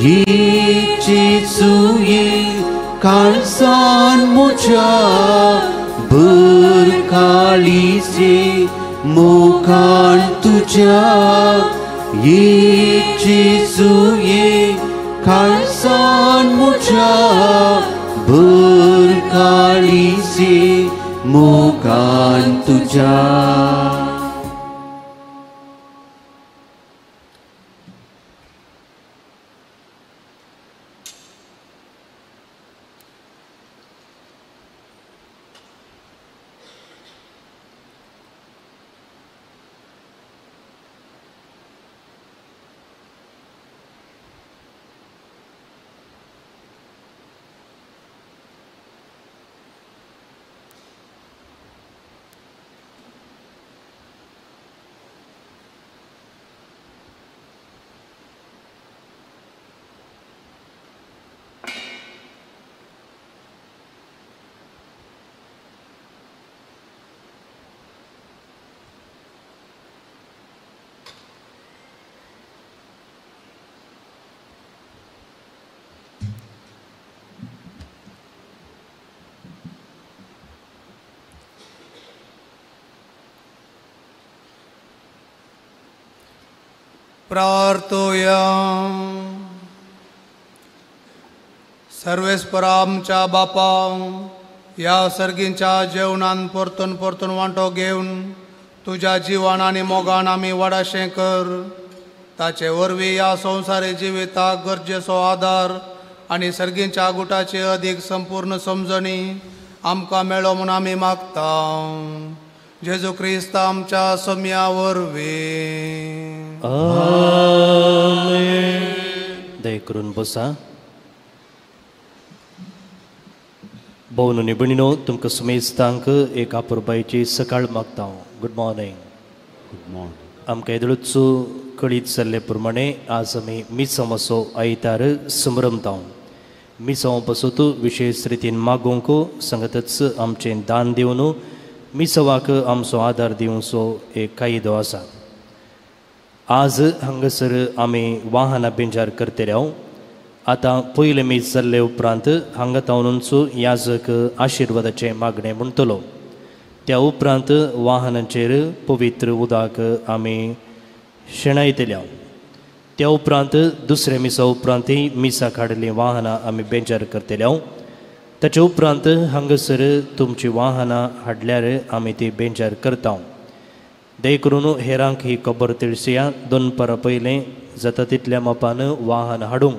ये जेजू ये काळसान म्हज्या भर काळीसे मोगान तुज्या ये जेजू ये काळसान म्हज्या भर काळीसे मोगान तुज्या. प्रार्थोया. सर्वेस्परा आमच्या बापा ह्या सर्गींच्या जेवणान परतून परतून वांटो घेवन तुज्या जिवान आनी मोगान आमी वाडाशें कर. ताचे वरवीं ह्या संवसारी जिविताक गरजेचो आदार आनी सर्गींच्या गुटाची अदीक संपूर्ण समजणी आमकां मेळो म्हूण आमी मागता. जेजू क्रिस्त आमच्या सम्या वरवीं. आमेन. दया करून बसा. भोवन आनी भयणीनो, तुमकां सुमेस्तांक एक आपुरबायेची सकाळ मागता हांव. Good morning. Good morning. आमकां येदोळच कळीत जाल्ले प्रमाणे आज आमी मिसांवाचो आयतार समरमता. मिसांव पासत विशेश रितीन मागोवंक सांगतच आमचें दान दिवन मिसावाक आमचो आदार दिवचो एक कायदो आसा. आज हांगासर आमी वाहनां बेंजार करतले. आतां पयलें मीस जाल्ले उपरांत हांगा तावनूच याजक आशिर्वादाचें मागणें म्हणटलो. त्या उपरांत वाहनांचेर पवित्र उदक आमी शेणायतल्या. त्या उपरांत दुसऱ्या मिसा उपरांतय मिसाक हाडिल्लीं वाहनां आमी बेंजार करतले. ताचे उपरांत हांगासर तुमचीं वाहनां हाडल्यार आमी ती बेंजार करता. देखून हेरांक ही खबर तिळसया दनपारा पयलें जाता तितल्या मापान वाहन हाडूंक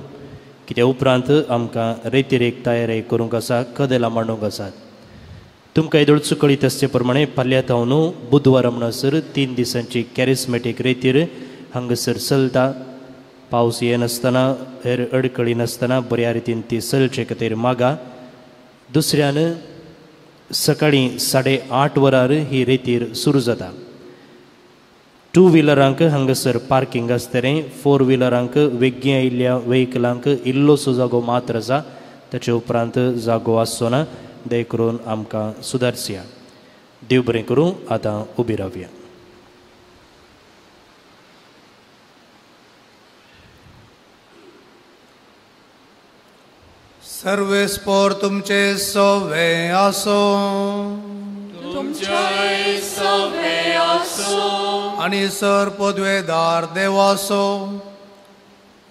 कित्या उपरांत आमकां रेतिरेक तयारी करूंक आसा, कदेलां मांडूंक आसात. तुमकां येदोळचो कळीत आसचे प्रमाणे फाल्यां थावन बुधवारा म्हणसर 3 दिसांची कॅरिस्मॅटीक रेतीर हांगासर चलता. पावस येनासतना हेर अडकळी नासतना बऱ्या रितीन ती चलचे खातीर मागा. दुसऱ्यान सकाळीं 8:30 वरार ही रेतीर सुरू जाता. 2 व्हिलरांक हांगासर पार्किंग आसतलें. 4 व्हिलरांक वेगळी आयिल्ल्या वेहिकलांक इल्लोसो जागो मात्र आसा, ताचे उपरांत जागो आसचो ना. देखून आमकां सुदारसया. देव बरें करूं. आतां उबी रावया. सर्वेस्पोर तुमचे सवे आसो, तुमचे सवे आसो, आनी सर पदवेदार देवासो,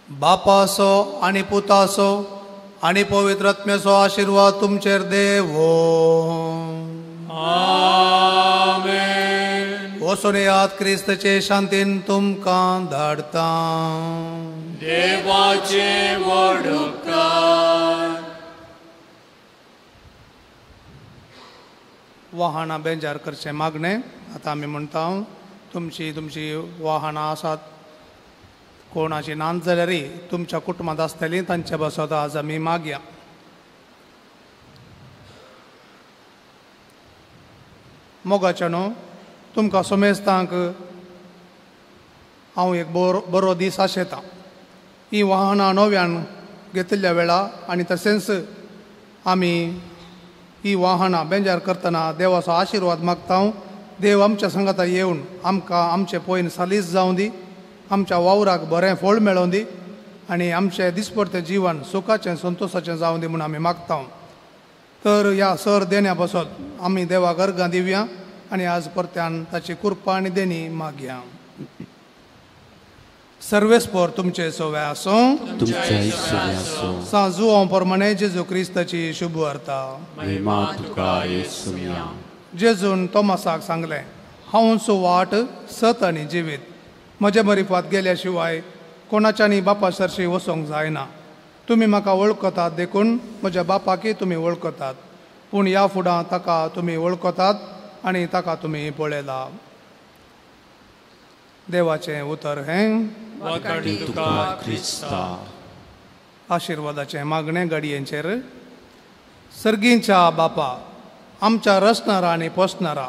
बापासो आनी पुतासो आनी पवित्र आत्म्याचो आशिर्वाद तुमचेर देवो. आमेन. वचून येयात, क्रिस्ताचे शांतीन तुमकां धाडता. देवाचे व्हड उपकार. वाहनां बेंजार करचें मागणें आतां आमी म्हणटा. तुमची तुमची वाहनां आसात, कोणाची नात जाल्यारय तुमच्या कुटुंबांत आसतलीं, तांचे बसत आज आमी मागया. मोगाच्या न्हू तुमकां समेस्तांक हांव एक बरो दीस आशेतां. ही वाहनां नव्यान घेतिल्ल्या वेळा आनी तशेंच आमी ही वाहनां बेंजार करतना देवाचो आशिर्वाद मागता. देव आमच्या संगाता येवन आमकां आमचें पयन सालीस जावं दी, आमच्या वावराक बरें फळ मेळोवं दी आनी आमचें दिसपडतें जिवन सुखाचें संतोशाचें जावं दी म्हूण आमी मागता. तर ह्या सर देण्या बसत आमी देवाक अर्गां दिवया आनी आज परत्यान ताची कृपा आनी देणी मागया. सर्वेस्पोर तुमचे सवे आसूं, तुमचे सवे आसूं. सांत जुवांव प्रमाणे जेजू क्रिस्ताची शुभ वार्ता. महिमा तुका येसुया. जेजून तोमासाक सांगलें, हांवच वाट, सत आनी जिवीत. म्हजे मरिफात गेल्या शिवाय कोणाच्यानी बापा सरशी वचोंक जायना. तुमी म्हाका वळखतात देखून म्हज्या बापाकय तुमी वळखतात, पूण ह्या फुडां ताका तुमी वळखतात आनी ताका तुमी पळयला. देवाचें उतर हें. आशिर्वादाचें मागणें गाडयेंचेर. सर्गींच्या बापा, आमच्या रचणारा आनी पोसणारा,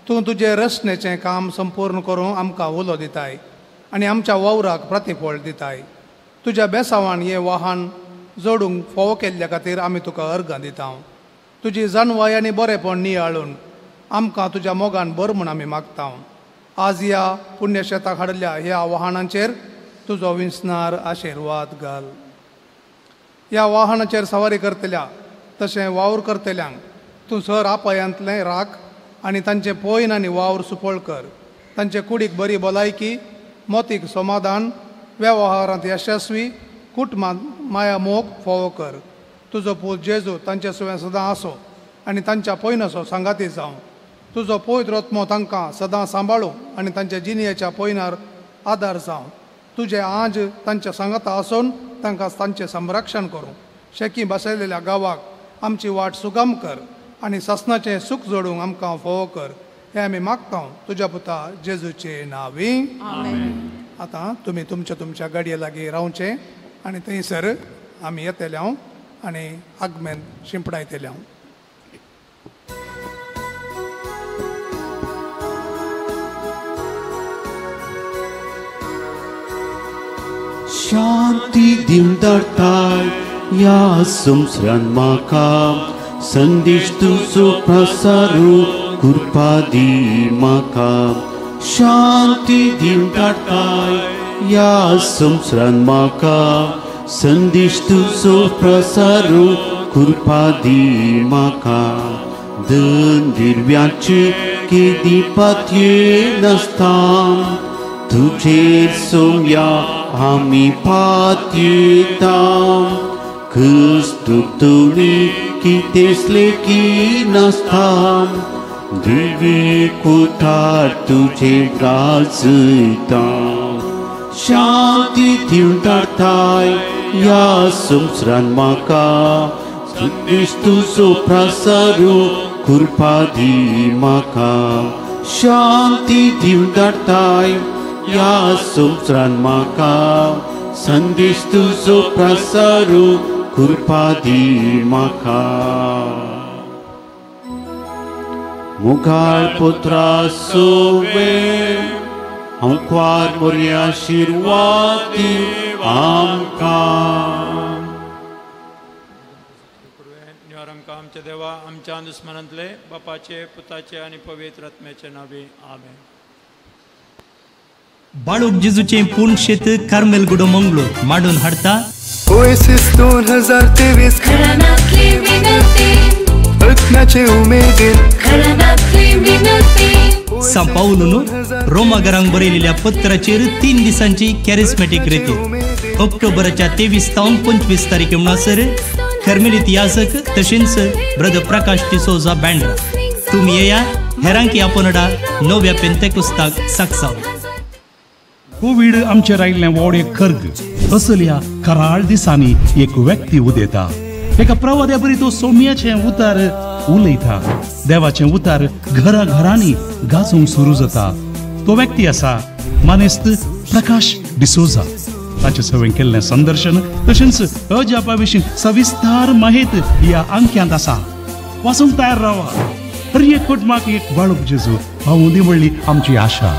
तूं तुजें रचनेचें काम संपूर्ण करूंक आमकां उलो दिताय आनी आमच्या वावराक प्रतिफळ दिताय. तुज्या बेसावान हें वाहन जोडूंक फावो केल्ल्या खातीर आमी तुका अर्गां दिता. तुजी जानवाय आनी बरेपण नियाळून आमकां तुज्या मोगान भर म्हूण आमी मागता. आज ह्या पुण्यशेताक हाडिल्ल्या ह्या वाहनांचेर तुजो विंचणार आशिर्वाद घाल. ह्या वाहनाचेर सवारी करतल्या तशें वावर करतल्यांक तूं सर आपायांतलें राख आनी तांचें पोयन आनी वावर सुफळ कर. तांचे कुडीक बरी भलायकी, मोतीक समाधान, वेव्हारांत यशस्वी, कुटुंबांत माया मोग फावो कर. तुजो पूत जेजू तांचे सुवें सदां आसो आनी तांच्या पयनाचो सांगाती जावं. तुजो पवित्र आत्मो तांकां सदां सांबाळूं आनी तांच्या जिणेच्या पयनार आदार जावं. तुजे आंज तांच्या सांगाता आसून तांकां तांचें संरक्षण करूं. शेकी बसयलेल्या गांवाक आमची वाट सुगम कर आनी सासणाचें सूख जोडूंक आमकां फावो कर. हें आमी मागता तुज्या पुता जेजूचे नांवी. आतां तुमी तुमच्या तुमच्या गाडये लागीं रावचें आनी थंयसर आमी येतले हांव आनी आगमेन शिंपडायतले हांव. शांती दिवन धाडताय ह्या संवसारांत म्हाका, संदेश तुजो प्रसारू कृपा दी म्हाका. शांती दिवन धाडताय ह्या संवसारांत म्हाका, संदेश तुजो प्रसारू कृपा दी म्हाका धन दिव्याचे केदी पातये नासता तुजेर सोम्या आमी पातयेता क्रिस्तूक तुमी कितेंच लेखी नासता दिव्य कोठार तुजें गाजयता शांती दिवन धाडटाय ह्या संवसारान म्हाका संदेश तुजो प्रसारू कृपा दी म्हाका शांती दिवन धाडटाय ह्या संवसारान म्हाका संदेश तुजो प्रसारू कृपा दी म्हाका मुखार पुत्रा सोवे हांव क्वार मोरया आशिर्वाद दी आमकां. आमकां आमच्या देवा आमच्या दुस्मनांतले बापाचे पुताचे आनी पवित्र आत्म्याचे नावे आमेन. बाळूक जेजूचें पूर्ण शेत कार्मेल गुडो मंगळूर मांडून हाडता. ओएसिस 2023 घरानातली विनंती आत्म्याचे उमेदीन घरानातली विनंती. सां पावलून रोमा घरांक बरयलेल्या पत्राचेर 3 दिसांची कॅरिस्मॅटीक रेती ऑक्टोबराच्या 23 तावन 25 तारखे म्हणसर कर्मेलीत याजक तशेंच ब्रदर प्रकाश डिसोजा बँड्रा तुमी येया हेरांकी आपणडा नव्या पेंतेकुस्ताक साकसाव. कोवीड आमचेर आयिल्लें व्हड एक खर्ग असल्या कराळ दिसांनी एक व्यक्ती उदेता एका प्रवाद्या बरी तो सोम्याचें उतार उलयता देवाचें उतार घरा घरांनी गाजोवंक सुरू जाता. तो व्यक्ती आसा मानेस्त प्रकाश डिसोजा. ताचे सवें केल्लें संदर्शन तशेंच अजापा विशीं सविस्तार माहिती ह्या अंक्यांत आसा. वाचूंक तयार रावा. हर एक कुटुंबाक एक बाळूक जेजू पावूं दी म्हणली आमची आशा.